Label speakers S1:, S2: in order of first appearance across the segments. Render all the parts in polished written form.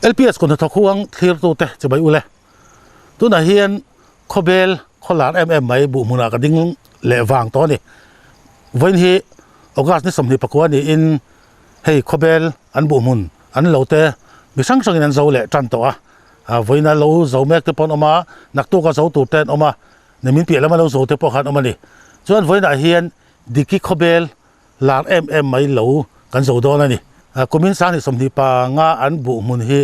S1: LPS kut hnathawk huang thlirtute chibai ule. Tunah hian khawbel khawlar em em mai buh hmunah ka ding leh vang tawh a ni. Vawiin hi August ni 24 niin hei khawbel an buh hmun an lo te mi hrang hrangin an zo leh tan tawh a. Vawiin a lo zo mek te pawh an awm a, naktuk a zo tur te an awm a, nimin piah lama lo zo te pawh kha an awm a ni. Chuan vawiinah hian Diki khawbel lar em em mai lo kan zo dawn a ni. Kumin sanghnih 25 an buh hmun hi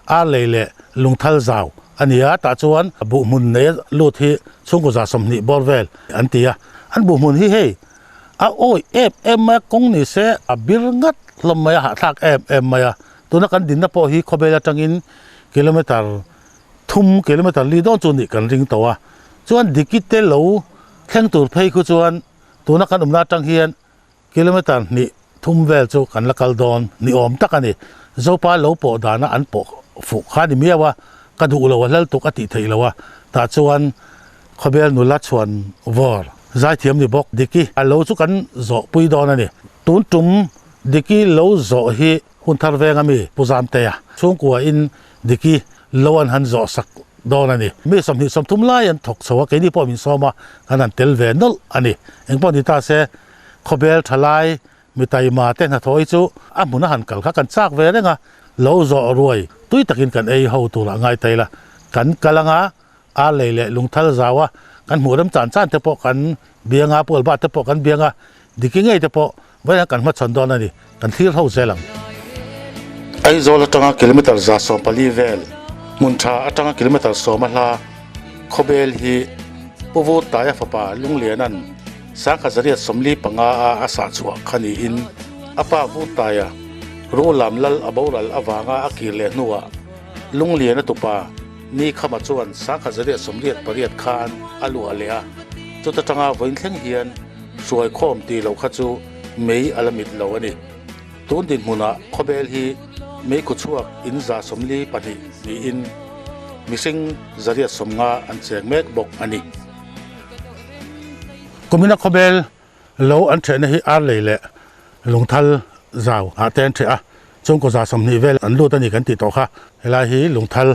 S1: ar lei leh lungthal zau a ni a, tah chuan buh hmun nei lut hi chhungkaw 120 bawr vel an ti a. An buh hmun hi hei a awih em em mai a, kawng ni se a bir ngat hlawm mai a, hahthlak em em mai a. Tuna kan dinna pawh hi khawvel atangin kilometer thum, kilometer li dawn chu nih kan ring tawh a. Chuan Dikite lo thleng tur phei khu chuan Tuna kan awmna atang hian kilometer hnih thum vel chu kan la kal dawn ni awm tak a ni. Zopa lo pawh dana an pawh fuh kha a ni miau a, ka duh lo a hlal tuk a tih theih lo a, tah chuan khawbel nula chhuan vawr zaithiam ni bawk Diki a lo chu kan zawh pui dawn a ni. Tun tum Diki lo zawh hi hun thar veng a mi Pu Zamtea chhungkua in Diki lo an han zawh sak dawn a ni. Mi 20 30 lai an thawk chho a, keini pawh min sawm a, kan han tel ve nawlh a ni. Engpawh ni ta se, khawbel tha lai mi taima te hnathawh hi chu a hmun a han kal kha kan chak ve reng a, lo zawh ruai tui takin kan ei ho turah ngai ta ila, kan kal anga ar lei leh lungthal zau a, kan hmuh rem chan chan te pawh kan biang a, pual bat te pawh kan biang a, Diki ngei te pawh vawiin kan hmachhawn dawn a ni, kan thlir ho zel ang. Aizawl atanga kilometer 140 vel, hmun tha atanga kilometer 10 a hla khawbel hi Pu Vurtaia fapa Lungliana'n 1945 a a sah chhuah kha niin a pa Vurtaia Rulam lal a boral avanga a kir leh hnuah Lungliana tupa Ni Khama chuan 1988 khan a luah leh a, chuta tanga vawiin thleng hian Hruai khawm tih loh kha chu mei a la mit lo a ni. Tun dinhmunah khawbel hi mei khu chhuak in 142 niin mihring 150 an cheng mek bawk a ni. Kumina khawbel lo an thehna hi ar lei leh lungthal zau ah te an theh a, chungkaw 120 vel an lut a ni kan tih tawh kha. Helai hi lungthal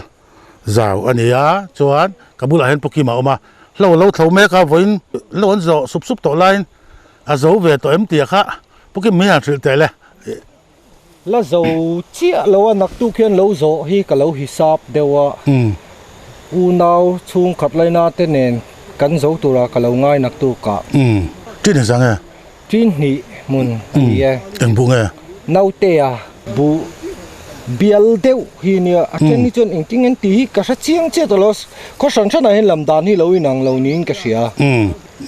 S1: Zau a ni a, chuan ka bulah hian Pukima a awm a, hlo a lo thlo mek a, vawiin hlo an zawh sup sup tawh laiin a zo ve tawh em tih a kha Pukima hi han hrilh teh le.
S2: La zo chiah lo a, naktuk hian lo zawh hi ka lo hisap deuh a, unau chhungkhat laina te nen kan zo tura ka lo ngai naktuk ah.
S1: Tin hi zang e.
S2: Tin hnih hmun a ni e.
S1: Eng bu nge?
S2: Naute a bu bial deuh hi nia, a then hi chuan engtin nge an tih hi ka hre chiang chiah tawh lo, khaw hran hranah hian lam dan hi lo inang lo niin ka hria.
S1: Umm,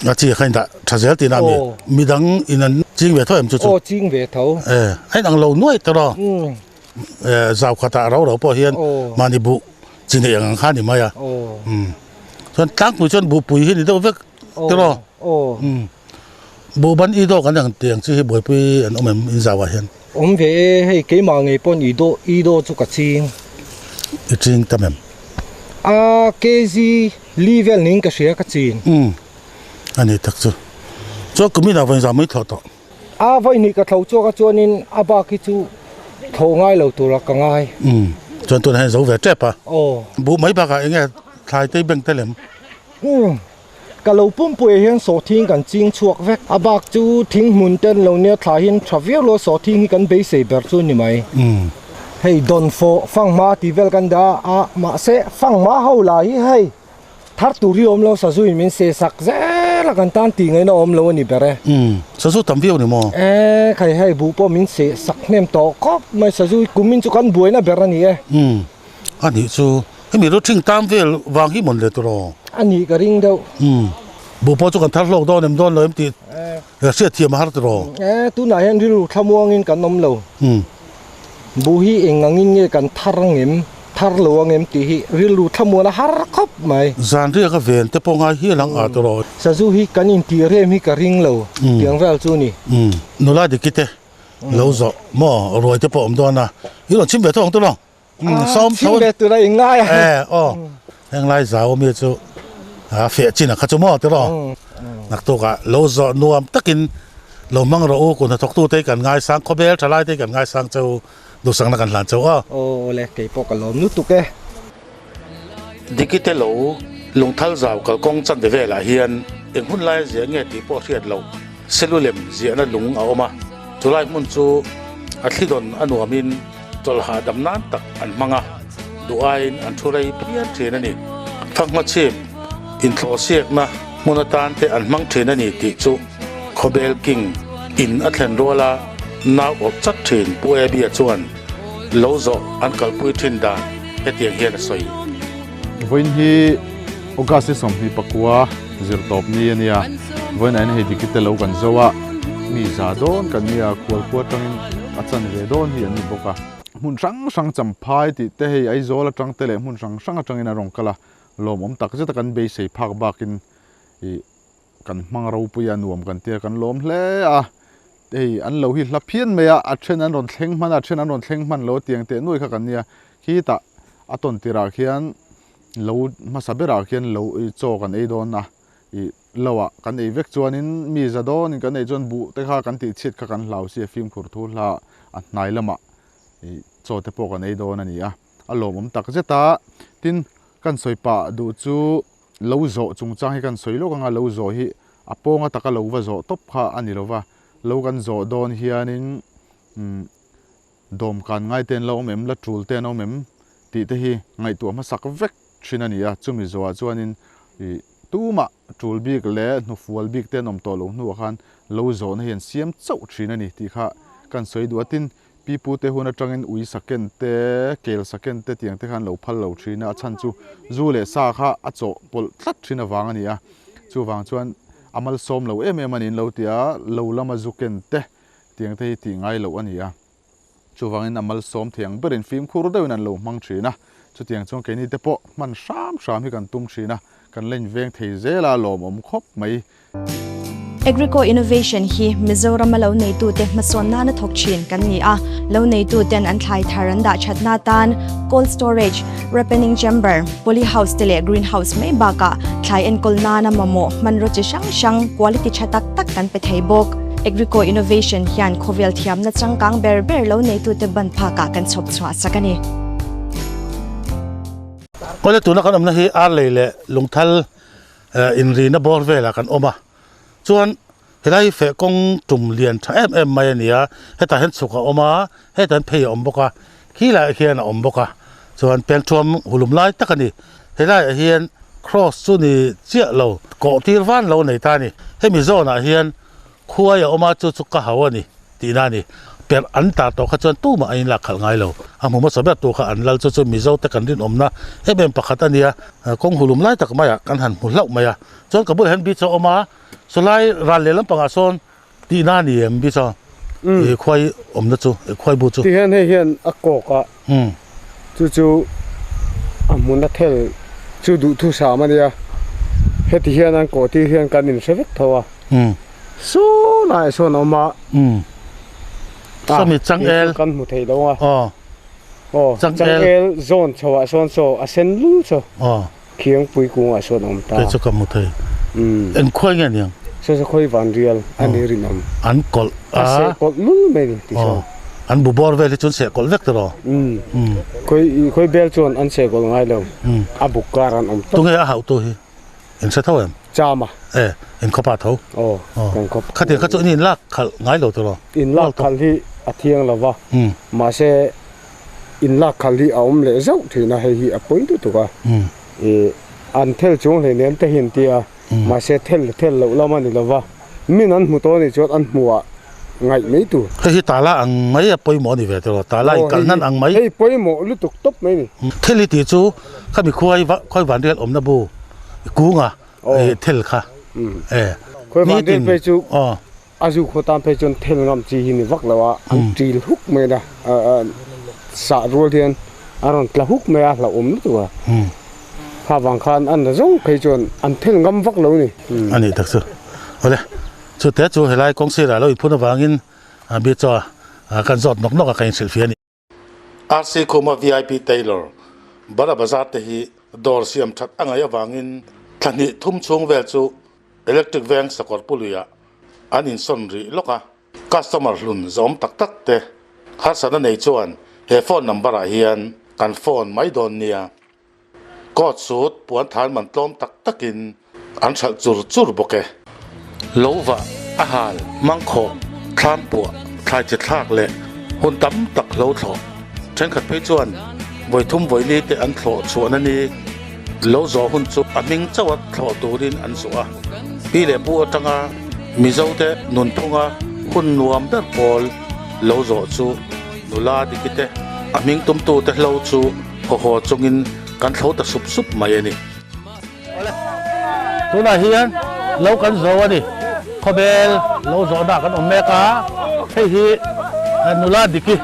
S1: a chi kha indah tha zel tihna a mi? Midang in an ching ve tho em chu chu?
S2: Aw, ching ve tho.
S1: E, a inang lo nuai tawh rawh. E, zau khatah ro ro pawh hian mahni buh chi neih ang ang kha a ni mai a. Umm, chuan tlangpui chuan buhpui hi ni deuh vek tawh rawh. Umm. Buhban i dawk an ang tiang chi hi buaipui an awm em in zauah hian?
S2: Awm ve e, hei keimah ngei pawn i daw i daw chu ka ching.
S1: I ching tam em?
S2: A kg li vel niin ka hria ka chin.
S1: Umm a ni tak chu. Chuan kum inah vawi zah mai thlawh tawh.
S2: A vawi hnih ka thlo chhuak a chuanin a bak hi chu thlawh ngai lo tura ka ngai.
S1: Umm chuan tunah hian zo ve tep a.
S2: Aw.
S1: Buh mai bakah enge thlai te bank te lem?
S2: Umm Ka lo pumpuiah hian sawhthing kan ching chhuak vek. A bak chu thing hmun te an lo nia thla hian tha viau lo a sawhthing hi kan beisei ber chu a ni mai. Hei dawnfawh fanghma tih vel kan dah a, mahse fanghma ho lah hi hei thar tur hi awm lo sazu in min se sak zel a kan tan tih ngaihna awm lo a ni ber e.
S1: Sazu tam viau ni maw?
S2: E khai hei buh pawh min se sak hnem tawh khawp mai sazu hi kumin chu kan buaina ber a ni e.
S1: A nih chu Hemi ru thing tam vel vang hi mawn le tur aw.
S2: A nih ka ring deuh.
S1: Umm. Buh pawh chu kan thar hlawk dawn em dawn lo em tih hriat thiam a har tur aw.
S2: E, tunah hian rilru thlamuangin kan awm lo.
S1: Umm.
S2: Buh hi eng angin nge kan thar angem, thar lo angem tih hi rilru thlamuan a har khawp mai.
S1: Zan riak a ven te pawh ngai hial ang a tur aw.
S2: Sazu hi kan intih rem hi ka ring lo tiang vel chu ni.
S1: Umm. Nula diki te lo zawh maw ruai te pawh awm dawn a, i rawn chim ve tawh ang tur aw.
S2: Sawm chhim ve tura i ngai a.
S1: E aw heng lai zau ami chu a fiah chin a kha chu maw tiraw naktuk ah lo zawh nuam takin lo hmang rawh u kun hnathawk tu te hi kan ngaisang khawvel tha lai te hi kan ngaisang cheu. Duhsakna kan hlan chauh a.
S2: Aw le, kei pawh ka lawm lutuk e.
S1: Dikite lo lungthal zau kalkawng chanve velah hian eng hun laia ziah nge tih pawh hriat loh selulem ziahna lung a awm a, chulai hmun chu a thlidawn a nuamin chawlh hahdam nan tak an hmang a, duh aiin an thu rei phian thin a ni. Fanghma chhip inthlawhsiakna hmun atan te an hmang thin a ni tih chu Khawbel King in a thlen ruala nau awrh chat thin Pu Abia chuan lo zawh an kalpui thin dan hetiang hian a sawi.
S3: Vawiin hi August ni 24 zirtawp ni a nia, vawiin ah hian hei dikite lo kan zo a, mi za dawn kan nia, khualkhua atangin a chan ve dawn hi an ni bawk a. Hmun hrang hrang champhai tih te hei Aizawl atang te leh hmun hrang hrang atangin a rawn kal a, lawmawm tak zet a kan beisei phak bakin ih kan hmang ropui a nuam kan tia kan lawm hle a, hei an lo hi hla phian mai a, a then an rawn thleng hman a, a then an rawn thleng hman lo tiang teh nuai kha kan nia, khitah a tawn tirah khian lo hmasa berah khian lo chaw kan ei dawn a, ih lo ah kan ei vek chuanin mi za dawnin kan ei chuan buh te kha kan tih chhiat kha kan hlau si a fimkhur thu hla a hnai lamah ih chaw te pawh kan ei dawn a ni a, a lawmawm tak zet a, tin kan sawi pah duh chu. Lo zawh chungchang hi kan sawi lawk anga lo zawh hi a pawnga taka lo va zawh tawp kha a ni lova, lo kan zawh dawn hianin umm dawmkan ngai te an lo awm em, la tul te an awm em tih te hi ngaihtuah hmasak vek thin a ni a, chumi zawhah chuanin ih tumah tul bik leh hnufual bik te an awm tawh loh hnuah khan lo zawhna hi an siam chauh thin a ni tih kha kan sawi duh a, tin Pi pu te hun atangin ui saken te, kel saken te tiang te khan lo phal lo thin a, a chhan chu zu leh sa kha a chawh pawlh tlat thin avang a ni a. Chuvang chuan a malsawm lo em em a niin lo ti a, lo lama zu ken te tiang te hi tih ngai loh a ni a. Chuvangin a malsawm thei ang berin fimkhur deuhin an lo hmang thin a. Chutiang chuan keini te pawh hman hram hram hi kan tum thin a, kan la inveng thei zel a, lawmawm khawp mai.
S4: Agrico Innovation hi Mizorama lo neitute hmasawn nana thawk thin kan ni a, lo neituten an thlai thar an dah thatna tan cold storage, ripening chamber, poly house te leh green house mai bakah thlai enkawl nana mamawh hmanraw chi hrang hrang quality tha tak tak kan pe thei bawk. Agrico Innovation hian khawvel thiamna changkang ber ber lo neitute ban phakah kan chhawp chhuah sak a ni.
S1: Kawle tuna kan awmna hi Arlei leh Lungthal Inrina bawr velah kan awm a, chuan helai hi feh kawng tum lian tha em em mai a ni a, hetah hian chhuk a awm a, hetah hian phei a awm bawk a, khi laiah hian a awm bawk a, chuan pengthuam hulum lai tak a ni. Helaiah hian cross chu ni chiah lo, kawh tir van lo nei ta a ni. Hemi zawnah hian Khuai a awm a, chu chu ka hau a ni tihna a ni. Perh an tar tawh kha chuan tumah an inlak khalh ngai lo. A hmu hmasa ber tu kha an lal chu chu Mizo te kan rinawmna em em pakhat a nia. Kawng hulum lai tak maiah kan han hmu hlauh mai a. Chuan ka bulah hian beach a awm a, sawlai ral leh lampangah sawn tihna a ni em beach a i khuai awmna chu, i khuai bu chu.
S5: Tihian hei hian a kawk a, chu chu a hmun a thel chu duhthusam a nia. Heti hian an kawh tir hian kan inhre vek tho a. Saw laiah sawn a awm a.
S1: Sawmi changel.
S5: Kan hmu thei lo a. Aw changel zawn chho ah sawn saw a sen lul chaw. Khiangpui kungah sawn a awm ta.
S1: Kei chu ka hmu thei. Eng khuai nge niang?
S5: Saw saw khawi van rial a ni rinawm.
S1: An kawlh
S5: a. A seh kawlh lul mai ni ti sawn.
S1: An bu bawr vel hi chuan seh kawlh vek tiraw?
S5: Khawi khawi bel chuan an seh kawlh ngai lo. A buk kar an awm tawp.
S1: Tunge a hauh tu hi? In hre tho em?
S5: Chama.
S1: E, in khawpa tho.
S5: Aw, kan khawpa.
S1: Khatiang kha chu in inlak khalh ngai lo tiraw?
S5: Inlak khalh hi a thiang lo va. Mahse inlak khalh hi a awm leh zauh thin a, hei hi a pawi lutuk a. Ih, an thel chung hlei nen te hi an ti a, mahse thel thel loh lam a ni lo va, min an hmu tawh a nih chuan an hmuhah ngaih mai tur.
S1: Hei hi tala ang mai a pawimawh a ni ve tiraw, tala inkalh hnan ang mai.
S5: Hei pawimawh lutuk tawp mai a ni.
S1: Thel hi tih chu khami khuai khawi van rial awmna bu kunga thel kha e.
S5: Khawi van rial phei chu A zu khaw tan phei chuan thel ngam chi hi ni vak lo a, an ṭil huk mai a, sah rual hian a rawn tla huk mai a, hlauhawm lutuk a. Kha vang khan an la zawng phei chuan an thel ngam vak lo ni.
S1: A nih tak chu. Awle, chute chu helai kawng sirah lo inphun avangin Bichaw kan zawt nawk nawk a ka inhrilhfiah a ni. RC Khuma VIP Tailor, Bara Bazar te hi dawr siam that a ngaih avangin thla hnih thum chhung vel chu Electric Veng sakawr puluiah an insawn rih lawk a. Customer hlun zawm tak tak te harsatna nei chuan. He phone number ah hian kan phone mai dawn nia. Coat suit puan than man tlawm tak takin an hralh chur chur bawk e. Lo vah, a hal, mangkhawh, thlam puah, thlai chi thlak leh hun tam tak hlo thlawh. Thenkhat phei chuan vawi thum vawi li te an thlawh chhuahna ni lo zawh hun chu a hming chauha thlawh turin an zuah a. Pi leh pu atanga Mizote nunphunga hun nuam ber pawl lo zawh chu nula dikite a hming tumtute hlo chu haw haw chungin kan thlo ta sup sup mai a ni. Tunah hian lo kan zo a ni. Khawbel lo zawhna kan awm mek a, hei hi nula diki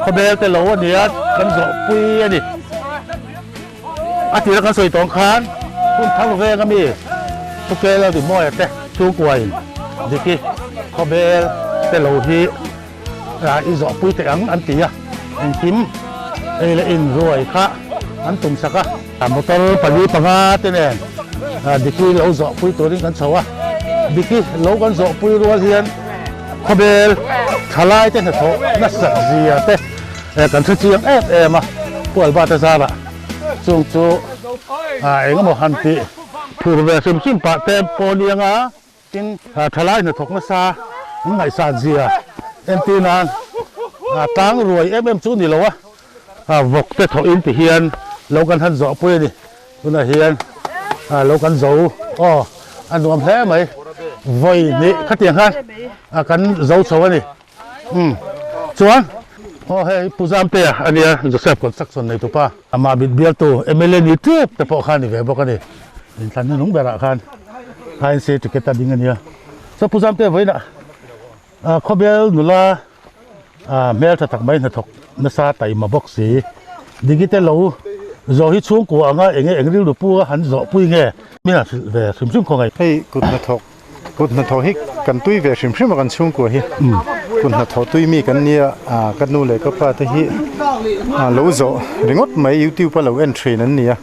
S1: khawbel te lo a ni a, kan zawhpui a ni. A tira kan sawi tawng khan hun thang veng a mi Thukel a Rimawia te chhungkuain diki khawbel te lo hi i zawhpui theih ang an ti a, engkim ei leh in ruai kha an tum sak a. Motor pali panga te nen Diki lo zawhpui turin kan chho a, Diki lo kan zawhpui rual hian khawbel thalai te hnathawh nasat zia te kan hre chiang em em a, Pu Albert-a zarah chung chu engemaw han tih phur ve hrim hrim pah te pawh a ni ang a. Tin, thalai hnathawk nasa an ngaihsan zia entir nan tlang ruai em em chu ni lo a, vawk te thawh in ti hian lo kan han zawh pui a ni. Tunah hian lo kan zo aw a nuam hle mai, vawi hnih khatiang khan kan zo chho a ni. Umm chuan aw hei Pu Zamtea a nia Joseph Construction nei tupa amah mit bialtu mla ni tep te pawh kha a ni ve bawk a ni inthlan hnuhnung berah khan INC ticket a ding a nia chuan Pu Zamtea vawiinah khawbel nula hmel tha tak mai hnathawk nasa taima bawk si Digite lo zawh hi chhungkua anga enge eng rilru pu a han zawh pui nge min han hrilh ve hrim hrim khaw ngai.
S6: Hei kut hnathawk Kut hnathawh hi kan tui ve hrim hrim a kan chhungkua hi kut hnathawh tui mi kan nia ka nu leh ka pa te hi lo zawh ringawt mai youtube a lo en thin an ni a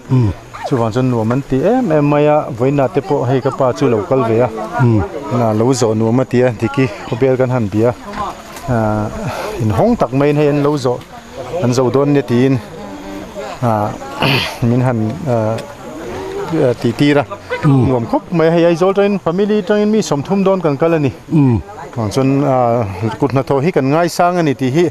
S6: chuvang chuan nuam an ti em em mai a vawiinah te pawh hei ka pa chu lo kal ve a lo zawh nuam a ti a diki khawbel kan han bia inhawng tak maiin hei an lo zawh an zo dawn nia tiin min han tih tir a nuam khawp mai a hei Aizawl atangin family atangin mi sawmthum dawn kan kal a ni chuan kut hnathawh hi kan ngaisang a ni tih hi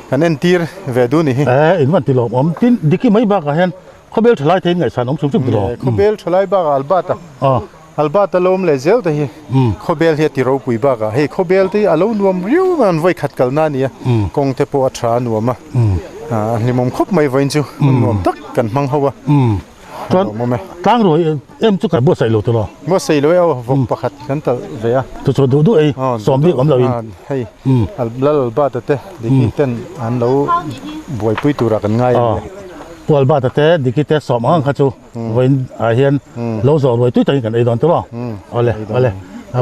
S6: kan entir ve duh a ni hi.
S1: E in van ti lawm awm tin Diki mai bakah hian khawbel thalai te in ngaihsan awm chum chum ti lawm.
S6: Khawbel thalai bakah Albert a Albert a lo awm leh zel te hi khawbel hi a ti ropui bakah hei khawbel te hi a lo nuam riau mai an vawi khat kalna a ni a kawng te pawh a tha a nuam a a hlimawm khawp mai vawiin chu nuam tak kan hmang ho a.
S1: Chuan tlang ruai em chu kan buatsaih lo tawh lo.
S6: Buatsaih lo e aw vawk pakhat kan talh ve a.
S1: Chu chu duh duh ei sawm bik awm lo in.
S6: Hei Lal Albert-a te Diki ten an lo buaipui turah kan ngai a ni.
S1: Pu Albert-a te Diki te sawm ang ang kha chu vawiin ah hian lo zawh ruai tui takin kan ei dawn tawh lo. Awle awle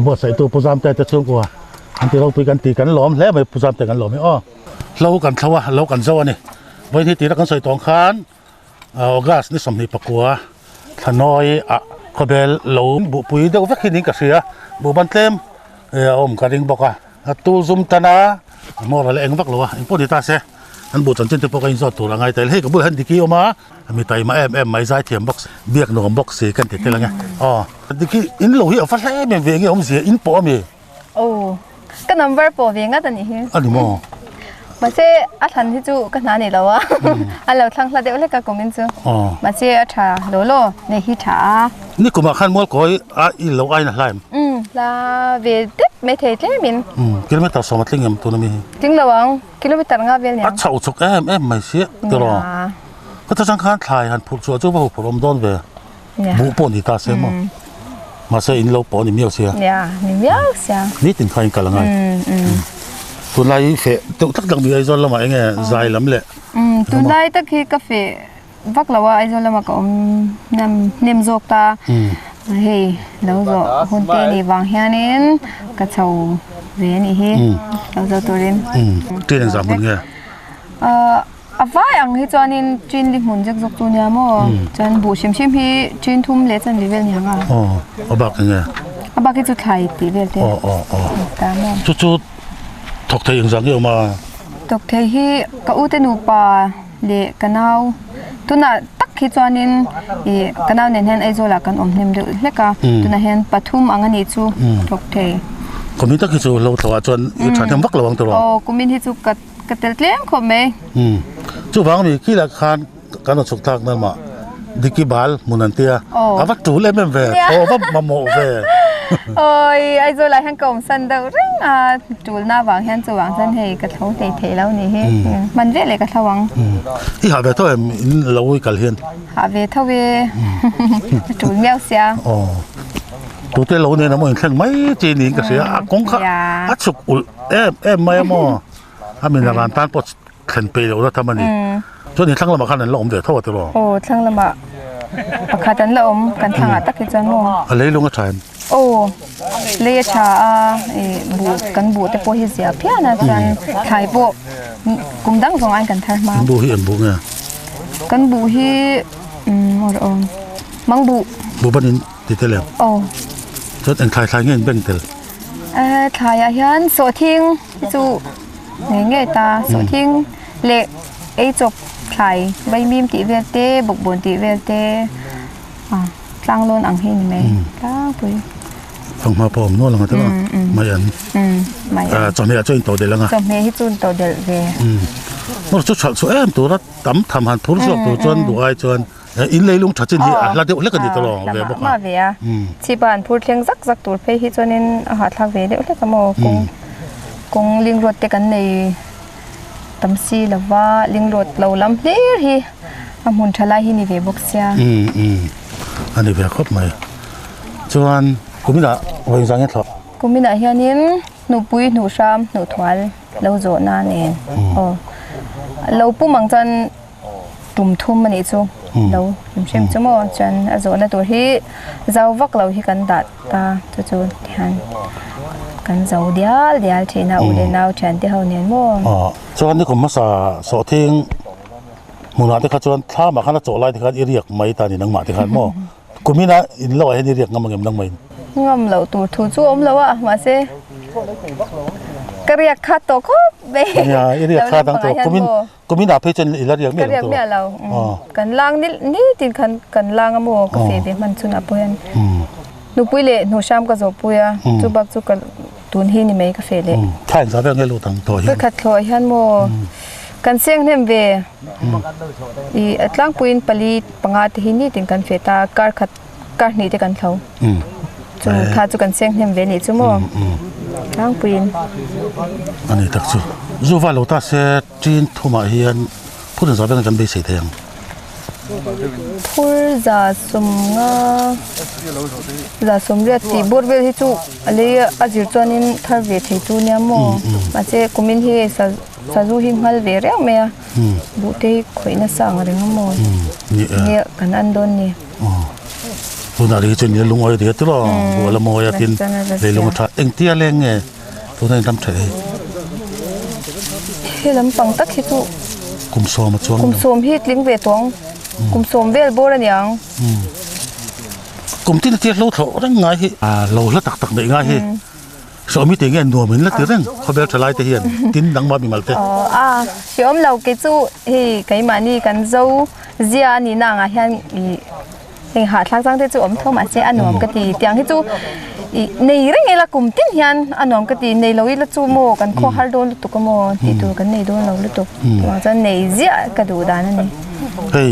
S1: buatsaih tu Pu Zamte te chhungkua an ti ropui kan ti kan lawm hle mai Pu Zamte kan lawm hi aw. Hlo kan thlo a lo kan zo a ni. Vawiin hi tira kan sawi tawng khan August ni 24 thlanawi ah khawbel lo buhpui deuh vek hi niin ka hria buhban tlem a awm ka ring bawk a a tu zum tan a hmawr a la eng vak lo a engpawh ni ta se an buh chanchin te pawh ka inzawt tur a ngai tel hei ka bulah hian Diki a awm a mi taima em em mai zaithiam bawk biak nuam bawk si ka ti tel ang e aw Diki in lo hi a va hle em em ve nge awmzia in pawh a mi.
S7: Aw, ka number pawh ve ngat a nih hi.
S1: A ni maw?
S7: Mahse a thlan hi chu ka hna nei lo a, a lo thlang hla deuh hlek a kum in chu. Mahse a tha lo law, nei hi tha a.
S1: Ni kumah khan Mualkawi a i lo ain a hla em?
S7: Umm, hla ve dep mai thei tlem in.
S1: Umm, kilometer sawm a tling em tuna mi hi?
S7: Tling lo ang, kilometer nga vel niang.
S1: A chhoh chhuk em em mai sia tiraw? Ka ta chang khan thlai han phurh chhuah chu va huphurh awm dawn ve. Buh pawh ni ta se maw? Mahse in lo pawh a ni miau sia.
S7: Nia, ni miau sia.
S1: Nitin kha in kal a ngai. Tunlai feh deuh tak tak mi Aizawl lamah enge zai lam leh.
S7: Tunlai tak hi ka feh vak lo a Aizawl lamah ka awm nem nem zawk ta. Hei lo zawh hun te nih vang hianin ka chho ve a nih hi lo zawh turin.
S1: Train engzah hmun nge?
S7: A vai ang hi chuanin chin li hmun zek zawk chu nia maw? Chuan buh hrim hrim hi chin thum leh chanve vel ni ang a.
S1: Aw, a bak eng nge?
S7: A bak hi chu thlai tih vel te.
S1: Aw, aw, aw.
S7: Ta maw?
S1: Chu chu thawk thei engzah nge awm a?
S7: Thawk thei hi ka u te nupa. leh ka nau tunah tak hi chuanin ih ka nau nen hian Aizawl ah kan awm hnem deuh hlek a tunah hian pathum ang a nih chu thawk thei.
S1: Kumin tak hi chu hlo thlawh ah chuan i tha hnem vak lo ang tiraw?
S7: Aw kumin hi chu ka ka tel tlem khawp mai.
S1: Chuvang mi khi lah khan kan rawn chhuk thlak nan mah Diki bal hmun an tia a va tul em em ve thaw va mamawh ve.
S7: Awi Aizawl ah hian ka awm san deuh reng a tulna avang hian chuvang chuan hei ka thlo thei thei lo ni hi hman vek leh ka thlo ang.
S1: I hah ve tho em in lo i kal hian?
S7: Hah ve tho e a tul miau sia.
S1: Aw tute lo nen emaw inthleng mai chi niin ka hria a kawng kha a chhuk ulh em em mai a maw a min a ran tan pawh thlen peih loh na tham a ni. Chuan in thlang lamah khan an la awm ve tho a tiraw?
S7: Aw, thlang lamah pakhat an la awm, kan thlangah tak hi chuan maw?
S1: A leilung a tha em?
S7: Aw, lei a tha a, ih buh kan buh te pawh hi zia phian a, chuan thlai pawh kum dang zawng aiin kan thar hma.
S1: Kan buh hi eng buh nge?
S7: Kan buh hi umm aw rawh aw, mang buh.
S1: Buh ban in ti tel em?
S7: Aw.
S1: Chuan eng thlai thlai nge in beng tel?
S7: Thlaiah hian sawhthing chu ngei ngei ta sawhthing leh ei chawp thlai vaimim tih vel te bawkbawn tih vel te ah tlang lawn ang hi a ni mai tlangpui.
S1: Fanghma pawh a awm nual ang a tawh a mai an ah chawhmeh ah chuan in to delh ang a.
S7: Chawhmeh hi chu in to delh ve.
S1: Hmawr chu chhalh chhuah em tura tam tham han phur zawk tur chuan duh ai chuan in leilung tha chin hi a hla deuh hlek a ni tawh lo ve bawk a.
S7: Hla mah mah ve a chhipa an phur thleng zak zak tur phei hi chuanin a hahthlak ve deuh hlek a maw kawng kawng ling road te kan nei tam si lova ling road lo lam hlir hi a hmun tha lai hi ni ve bawk sia.
S1: Um um a ni ve khawp mai chuan kuminah vawiin zang hian thlawh.
S7: Kuminah hianin hnupui hnuhhram hnuhthual lo zawh na nen aw lo pum ang chuan. Tum thum a nih chu lo hrim hrim chu maw chuan a zawhna tur hi zau vak lo hi kan dah ta chu chu tihian kan zo dial dial thin a u leh nau thian te ho nen maw.
S1: Aw chuan nikum hmasa sawhthing hmunah te kha chuan thlamah khan a chawh lai te khan i riak mai ta ni nangmah te khan maw kumina in lo ah hian i riak ngam angem nangmah in.
S7: Ngam loh tur thu chu a awm lo a mahse ka riak khat tawh khawp mai.
S1: Nia i riak khat ang tawh kumin. Kumin ah phei chuan i la riak miah lo
S7: Ka riak miah lo. Kan lang ni nitin khan kan lang a maw ka feh ve hman chun ah pawh hian nupui leh hnuhhram ka zawh pui a chu bak chu ka tun hi ni mai ka feh leh.
S1: Thla in za vel nge lut ang tawh hian.
S7: Pakhat thlawh hian maw kan seng hnem ve i a tlangpuiin pali panga te hi nitin kan feh ta kar khat kar hnih te kan thlo chu tha chu kan seng hnem ve nih chu maw tlangpuiin.
S1: Ani tak chu zu va lo ta se. Tin thumah hian phur za vek kan beisei thei ang.
S7: Phur za sawm nga za sawm riat tih bawr vel hi chu a lei a zir chuanin thar ve thei chu nia maw mahse kumin hi hei sazu hi nghal ve reng mai a buh te hi khawih nasa ang reng a maw enge kan an dawn ni.
S1: Tunah ri hi chuan lungawi ri a ti lo buh a la mawi a tin leilung a tha engtia leng nge. Tuna in ram tha ei.
S7: He lampang tak hi chu
S1: kum sawm a chuang
S7: kum sawm hi tling ve tawng kum sawm vel bawr a niang.
S1: Kum tin a tir hlo thlawh reng ngai hi lo hla tak tak neih ngai hi sawmi tih nge nuam in la ti reng khawvel tha lai te hian tin dang mah mimal te.
S7: A hreawm lo kei chu hei keimahni kan zo zia a nihna angah hian ih Heng hahthlak chang te chu awm tho mahse a nuam ka ti tiang hi chu ih nei reng ila kum tin hian a nuam ka ti nei lo ila chu maw kan khaw har dawn lutuk a maw tih tur kan nei dawn lo lutuk chuvang chuan nei ziah ka duh dan a ni.
S1: Hei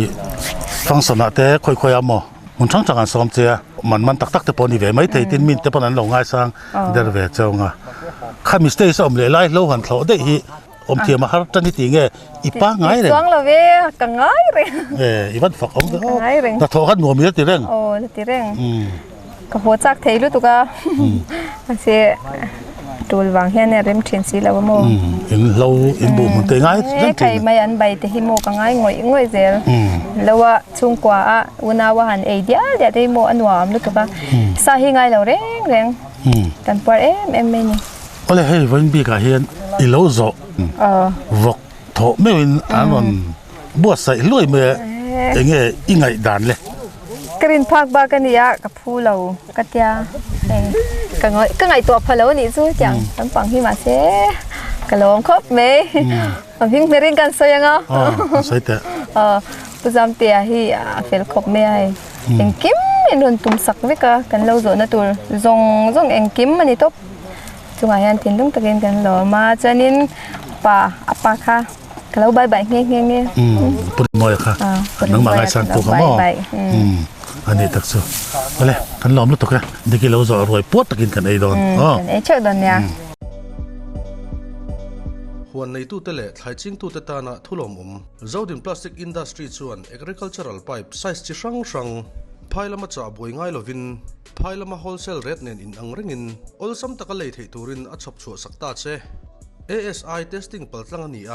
S1: function ah te khawi khawi ah maw hmun hrang hrang an sawm che a man man tak tak te pawh a ni ve maithei tin min te pawn an lo ngaisang der ve chauh ang a khami stage a awm leh lai hlo han thlawh daih hi Awm thiam a har tan hi tih nge i pa ngai reng.
S7: Chuang lo ve, ka ngai reng.
S1: E, i van fak awm ve
S7: aw. Ka ngai reng.
S1: Hnathawh kha nuam i la ti reng.
S7: Aw, la ti reng. Ka haw chak thei lutuk a. Mahse, tul vang hian a rem thin si lo a maw.
S1: In hlo, in buh hmun te ngai reng thin.
S7: E, kai mai an bai te hi maw ka ngai ngawih ngawih zel. Lo a, chhungkua a, unau a han ei dial dial te hi maw a nuam lutuk a. Sa hi ngai lo reng reng. Kan puar em em mai ni.
S1: Awle hei vawiin bikah hian i lo zawh vawk thawh meuhin an rawn buatsaih hluai mai a, enge i ngaih dan le?
S7: Ka rin phak bak a nia, ka phu lo ka tia, hei ka ngaihtuah pha lo a nih chu tiang lampang hi mahse Ka lawm khawp mai. A hming hmerin kan sawi anga.
S1: Aw, sawi teh.
S7: Aw, Pu Zamtea hi a fel khawp mai a hei. Engkim in rawn tum sak vek a, kan lo zawhna tur zawng zawng engkim a ni tawp. Chungah hian thinlung takin kan lawm a, chuanin pa a pa kha ka lo bye bye nghe nghe nghe.
S1: Pu Rinmawia kha nangmah ngaihsan pawh kha maw? A ni tak chu. Awle, kan lawm lutuk e. Diki lo zawh ruai puat takin kan ei dawn.
S7: Kan ei theuh dawn nia.
S8: Huan neitute leh thlai chingtute tana thulawmawm Zodin Plastic Industry chuan Agricultural Pipe size chi hrang hrang phai lama chah buai ngai lovin phai lama wholesale rate nen inang rengin awlsam taka lei theih turin a chhawp chhuah sak ta che. ASI testing paltlang a ni a,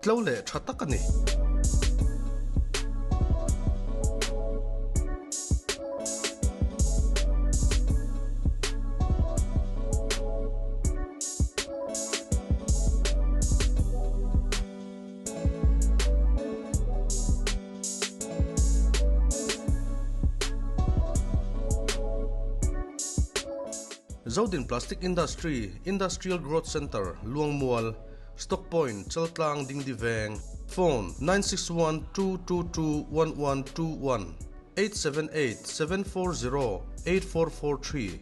S8: tlo leh tha tak a ni. Zodin Plastic Industry, Industrial Growth Centre, Luangmual, Stock Point, Chaltlang, Dingdi Veng, Phone, 9612221121, 878 740 8443.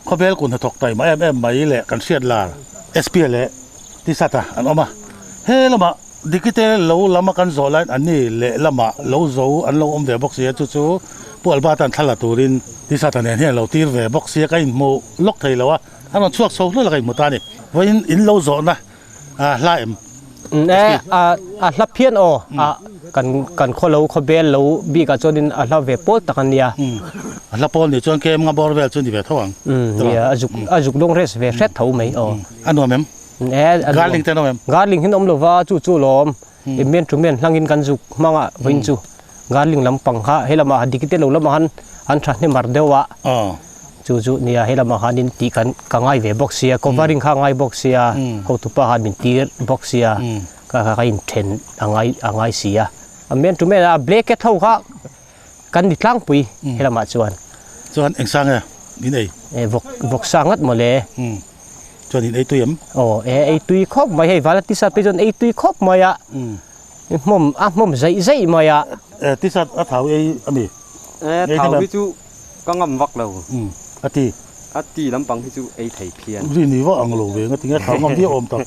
S1: Khawvel kun hnathawk taima em em mai leh kan hriat lar SP leh T-shirt a an awm a, he lamah Dikite lo lama kan zawh laiin an ni leh lamah lo zo an lo awm ve bawk si a, chu chu Pu Albert-a'n thla la turin T-shirt-a nen hian a lo tir ve bawk si a, ka inhmu lawk thei lo a, a rawn chhuak chho hluai la ka inhmu ta a ni. Vawiin in lo zawhna hla em?
S9: E, a hla phian aw, a kan kan khaw lo khawbel lo bikah chuanin a hla ve pawl tak a nia.
S1: A hla pawl nih chuan kem nga bawr vel chu ni ve tho ang.
S9: Nia, a zuk a zuk lung rest ve hret tho mai aw.
S1: A nuam em?
S9: E, a nuam.
S1: Garling te an awm em?
S9: Garling hi an awm lova, chu chu lawm. Mian thu mian hlangin kan zuk hmang a vawiin chu garling lampang kha he lamah dikite lo lamah khan an thahnem har deuh a. Chu chu nia he lamah khanin tih kan ka ngai ve bawk sia covering kha ngai bawk sia hotupa khan min tir bawk sia ka ka inthen a ngai a ngai si a. A mian thu mian a blacket ho kha kan ni tlangpui he lamah chuan.
S1: Chuan eng sang nge min ei?
S9: E vawk vawk sa ngat mawle.
S1: Chuan in ei tui em?
S9: Aw e ei tui khawp mai hei vala tisat phei chuan ei tui khawp mai a. Hmawm a hmawm zaih zaih mai a.
S1: E tisat a thau ei a mi?
S10: E thau hi chu ka ngam vak lo.
S1: A ti.
S10: A ti lampang hi chu ei thei phian.
S1: Ri ni vak ang lo ve nga tinge thau ngam viau awm tak.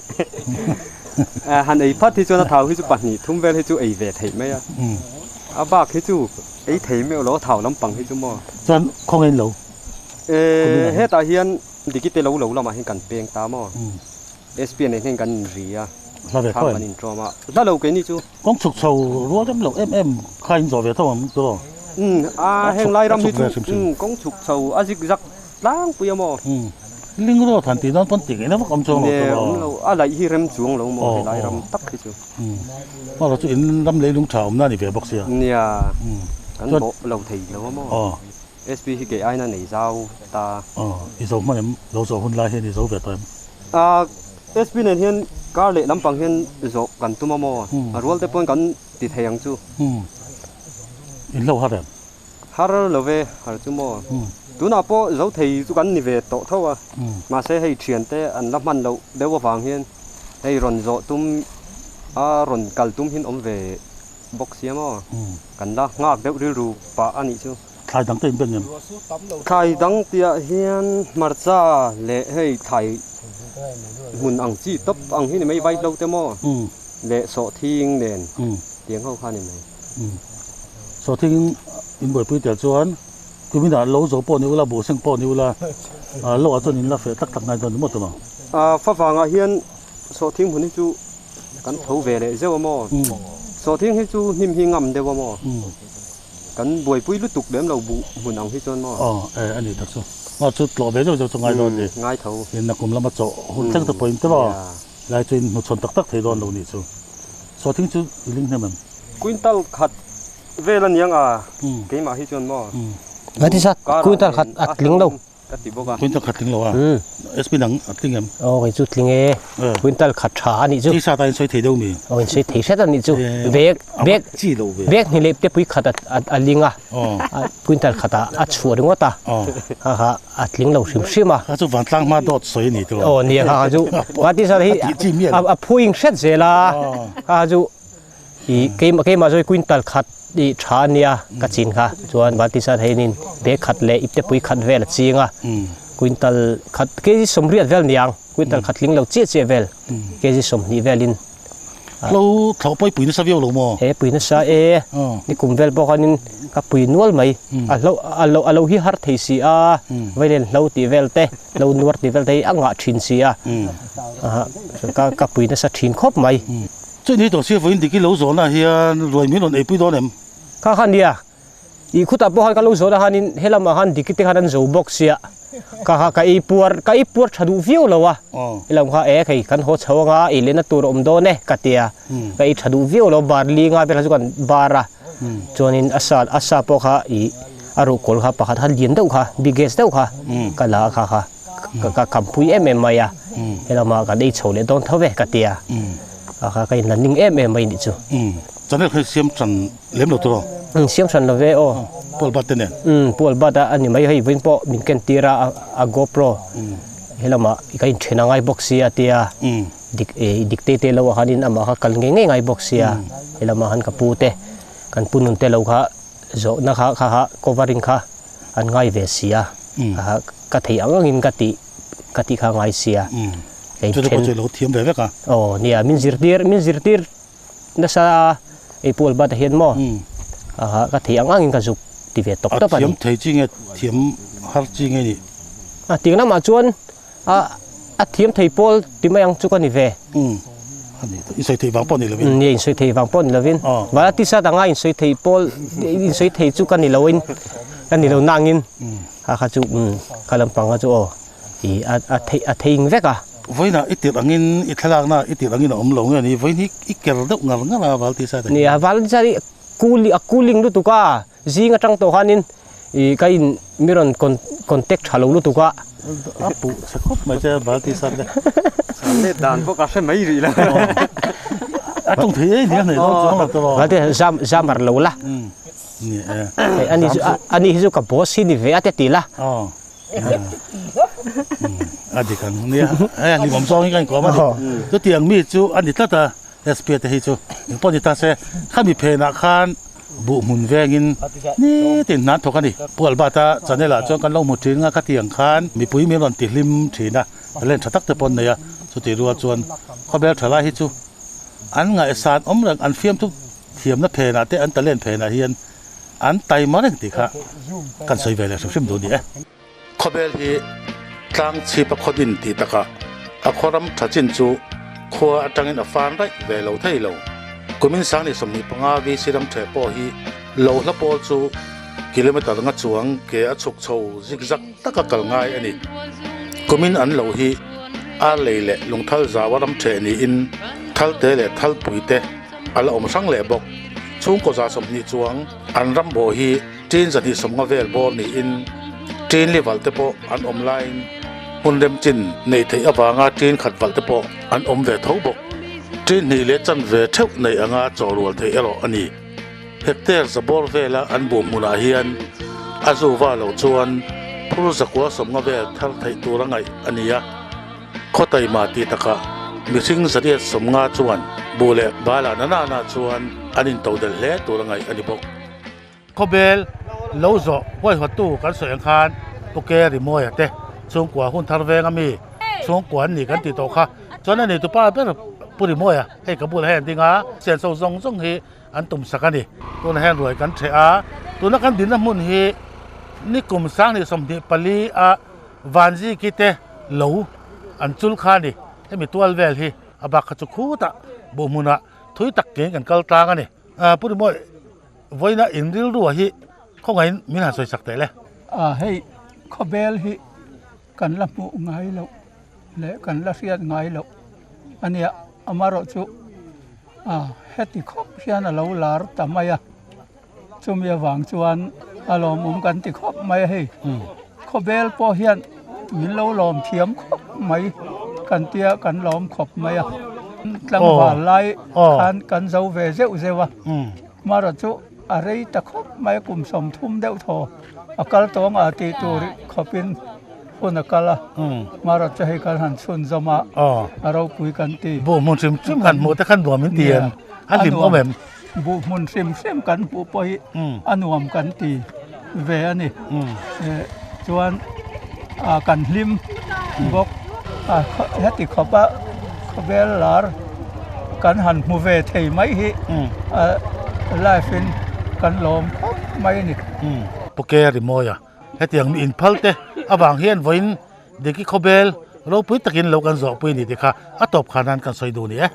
S10: E han ei phat hi chuan a thau hi chu pahnih thum vel hi chu ei ve theih mai a. A bak hi chu ei thei meuh lo a thau lampang hi chu maw.
S1: Chuan khawngaih in lo.
S10: E hetah hian Dikite lo lo lamah hian kan peng ta maw? SP nen hian kan inri a, thlam kan inṭawm a, hla lo keini chu.
S1: Kawng chhuk chho rual rem lo em em kha in zawh ve tho ang chu aw.
S10: Umm a heng lai ram hi chu umm kawng chhuk chho a zik zak tlangpui a maw?
S1: Umm ling road han tih dawn pawn tih ngaihna vak awm chuang lo tur aw.
S10: Awm lo, a laih hi rem chuang lo maw he lai ram tak hi chu.
S1: Umm hmar chu in ram leilung tha awmna a ni ve bawk sia.
S10: Nia, kan bawh lo thei lo a maw?
S1: Aw.
S10: SP hi kei aina nei zau ta.
S1: Aw, i zo hman em? Lo zawh hun lai hian i zo ve tawh em?
S10: A, SP nen hian kar leh lampang hian zawh kan tum a maw? A rual te pawn kan ti thei ang chu.
S1: In hlo har em?
S10: Har lo ve, har chu maw? Tunah pawh zo thei chu kan ni ve tawh tho a. Mahse hei thian te an la hman loh deuh avang hian hei rawn zawh tum a rawn kal tum hin awm ve bawk sia maw? Kan la nghak deuh rilru pah a nih chu.
S1: Thlai dang te in beng em?
S10: Thlai dang tihah hian hmarcha leh hei thlai hmun ang chi tawp ang hi ni mai vaihlo te maw leh sawhthing nen tiang ho kha ni mai.
S1: Sawhthing in buaipui tel chuan kuminah lo zo pawh ni ula buh seng pawh ni ula lo ah chuan in la feh tak tak ngai dawn ni maw tumah?
S10: Favangah hian sawhthing hmun hi chu kan tho ve leh zeuh a maw? Sawhthing hi chu hnim hi ngam deuh a maw? Kan buaipui lutuk lem lo buh hmun ang hi chuan maw?
S1: Aw, e, a ni tak chu. Maw chu tlawh ve deuh deuh chu ngai dawn ni.
S10: Ngai tho.
S1: Inna kum lama chawh hun thleng te pawhin te maw? Lai chu in hnuchhawn tak tak thei dawn lo nih chu. Sawhthing chu i ling hnem em?
S10: Quintal khat vel a niang a, keimah hi chuan maw?
S9: Ngati zat quintal khat a tling lo.
S10: ka ti bawk a.
S1: Quintal khat tling lo a? SP dang a tling em?
S9: Aw kei chu tling e. Quintal khat tha a nih chu.
S1: Tisa ta in sawi thei deuh mi?
S9: Aw in sawi thei hret a nih chu. Bag bag
S1: chi lo ve.
S9: Bag hnih leh te pui khat a ling a. Quintal khat ah a chhuah ringawt a. Kha kha a tling lo hrim hrim a.
S1: Kha chu vantlang hma dawt sawi a ni tiraw?
S9: Aw nia kha kha chu. Kha tisa hi a phuing hret zel a. Kha kha chu I keimah keimah zawih quintal khat i tha a nia ka chin kha chuan Baltisar heinin bag khat leh ipte pui khat vel a ching a quintal khat kg sawmriat vel niang quintal khat tling lo chiah chiah vel kg sawmhnih velin
S1: Hlo thlawh pawh i pui nasa viau lo maw?
S9: He pui nasa e ni kum vel pawh khanin ka pui nual mai a hlo a lo a lo hi har thei si a vailen hlo tih vel te hlo nuar tih vel te hi a ngah thin si a ka ka pui nasa thin khawp mai.
S1: Chu ni tawh sia vawiin dik i lo zawhna hian ruai min rawn eipui dawn em?
S9: Kha kha nia, i khutah pawh khan ka lo zawhna khanin helamah khan diki te khan an zo bawk sia, ka kha ka ei puar ka ei puar tha duh viau lo a, helam kha e hei kan haw chho anga ei lehna tur a awm dawn e ka ti a, ka ei tha duh viau lo barli nga vel kha chu kan bar a, chuanin a sa a sa pawh kha i a ruhkawl kha pakhat kha lian deuh kha biggest deuh kha ka la a kha kha. Ka kampui em em mai a, helama kan ei chho leh dawn tho ve ka ti a, ka ka inla ning em em mai nih chu.
S1: Channel kha siam hran lem lo tur aw?
S9: Siam hran lo ve aw.
S1: Pual bat te nen?
S9: Pual bat a ni mai hei vawiin pawh min ken tir a a GoPro helama ka inthen a ngai bawk sia a tia, dik dik te te lo ah khanin amah kha kal ngei ngei ngai bawk sia, helama khan ka pu te kan pu nun te lo kha zawhna kha kha kha covering kha an ngai ve sia. Ka thei ang angin ka tih ka tih kha ngai sia.
S1: Chu te pawh chu i lo thiam ve vek a.
S9: Aw nia min zirtir min zirtir nasa ei pawl bat ah hian maw ka thei ang angin ka zuk ti ve tawp tawp a ni.
S1: A thiam thei chi nge thiam har chi nge ni?
S9: A tiang lamah chuan a a thiam thei pawl ti mai ang chu ka ni ve.
S1: I sawi theih vang pawh ni lovin.
S9: Nia insawi theih vang pawh ni lovin. Vala tisa danga insawi theih pawl insawi thei chu ka ni lo in ka ni lo nangin kha kha chu ka lampang kha chu aw i a a thei a thei ing vek a.
S1: Vawiinah i tirh angin i thlalakna i tirh angin a awm lo nge ni vawiin hi i ker deuh ngar ngar a val tisa te.
S9: Nia val tisa hi cooling a cooling lutuk a zing atang tawh khanin i ka in mi rawn contact tha lo lutuk a.
S1: A puh chhe khawp mai che val tisa te.
S10: Let dan pawh ka hre mai rih lo.
S1: A tung thei ei nia nei dawn chuang lo tawh.
S9: Val tisa zam zamar lo la.
S1: Ni e.
S9: Ani chu ani hi chu ka boss hi ni ve a te ti la.
S1: A dik ang nia. Hei a hlimawm zawng hi ka inkawm a ni. Chutiang mi chu a ni tlat a. SP te hi chu engpawh ni ta se, khami phenah khan buh hmun vengin nitin hnan thawk a ni. Pu Albert-a channel ah chuan kan lo hmu thin nga khatiang khan mipui min rawn ti hlim thin a, talent tha tak te pawh an nei a, chutih rual chuan khawvel tha lai hi chu an ngaihsan awm reng, an fiamthu thiamna phenah te an talent phenah hian an taima reng tih kha kan sawi ve leh hrim hrim duh a ni e. Khawbel hi tlang chhip a khaw din tih takah a khaw ram tha chin chu khua atangin a fan raih ve lo thei lo. Kumin sangni 25 VC ram theh pawh hi lo hla pawl chu kilometre nga chuang ke a chhuk chho zigzag taka kal ngai a ni. Kumin an lo hi ar lei leh lungthal zau a ram theh niin thalte leh thalpui te a la awm hrang leh bawk. Chhungkaw 120 chuang an ram bawh hi Tin 250 vel bawr niin tin li valh te pawh an awm laiin hmun rem chin neih theih avanga tin khat valh te pawh an awm ve tho bawk. Tin hnih leh chanve theuh neih anga chaw rual theih erawh a ni. Hectare za bawr vela an buh hmunah hian a zu va loh chuan phur 950 vel thar theih tur a ngaih a ni a. Khawtaima tih takah mihring 850 chuan buh leh balah na nana chuan an intodelh hle tur a ngaih a ni bawk. Khawbel lo zawh huaihawttu kan sawi ang khan Pu Ke Rimawia te chhungkua hun thar veng ami chhungkua an ni kan tih tawh kha. Chuan a neitupa ber Pu Rimawia hei ka bulah hian ding a, senso zawng zawng hi an tum sak a ni. Tunah hian ruai kan ṭheh a, tuna kan dinna hmun hi nikum 2024 a Vanziki te lo an chul kha a ni. Hemi tual vel hi a bak kha chu khutah buh hmunah thui tak kein kan kal tlang a ni. Pu Rimawi. Vawiina in rilru hi khawngaihin min han sawi sak teh le.
S11: A hei khawbel hi kan la hmuh ngai loh leh kan la hriat ngai loh a nia, amaherawh chu a heti khawp hian a lo lar ta mai a, chumi avang chuan a lawmawm kan ti khawp mai a hei. Khawbel pawh hian min lo lawm thiam khawp mai kan tia kan lawm khawp mai a. Tlangval lai khan kan zo ve zeuh zeuh a. Mara chu a rei ta khawp mai a, kum 30 deuh thaw a kal tawng a tih tur khawpin hun a kal a. Mara chu hei kan han chhunzawm a, a ropui kan ti.
S1: Buh hmun hrim hrim kan hmuh te khan nuam in ti em? A hlim awm em?
S11: Buh hmun hrim hrim kan hmuh pawh hi a nuam kan ti ve a ni. Chuan kan hlim bawk a, heti khawpa khawvel lar kan han hmu ve thei mai hi life in kan lawm khawp mai a ni.
S1: Puke Rimawia, hetiang mi inphal te avang hian vawiin Diki khawbel ropui takin lo kan zawhpui a ni tih kha a tawp khan han kan sawi duh a ni e.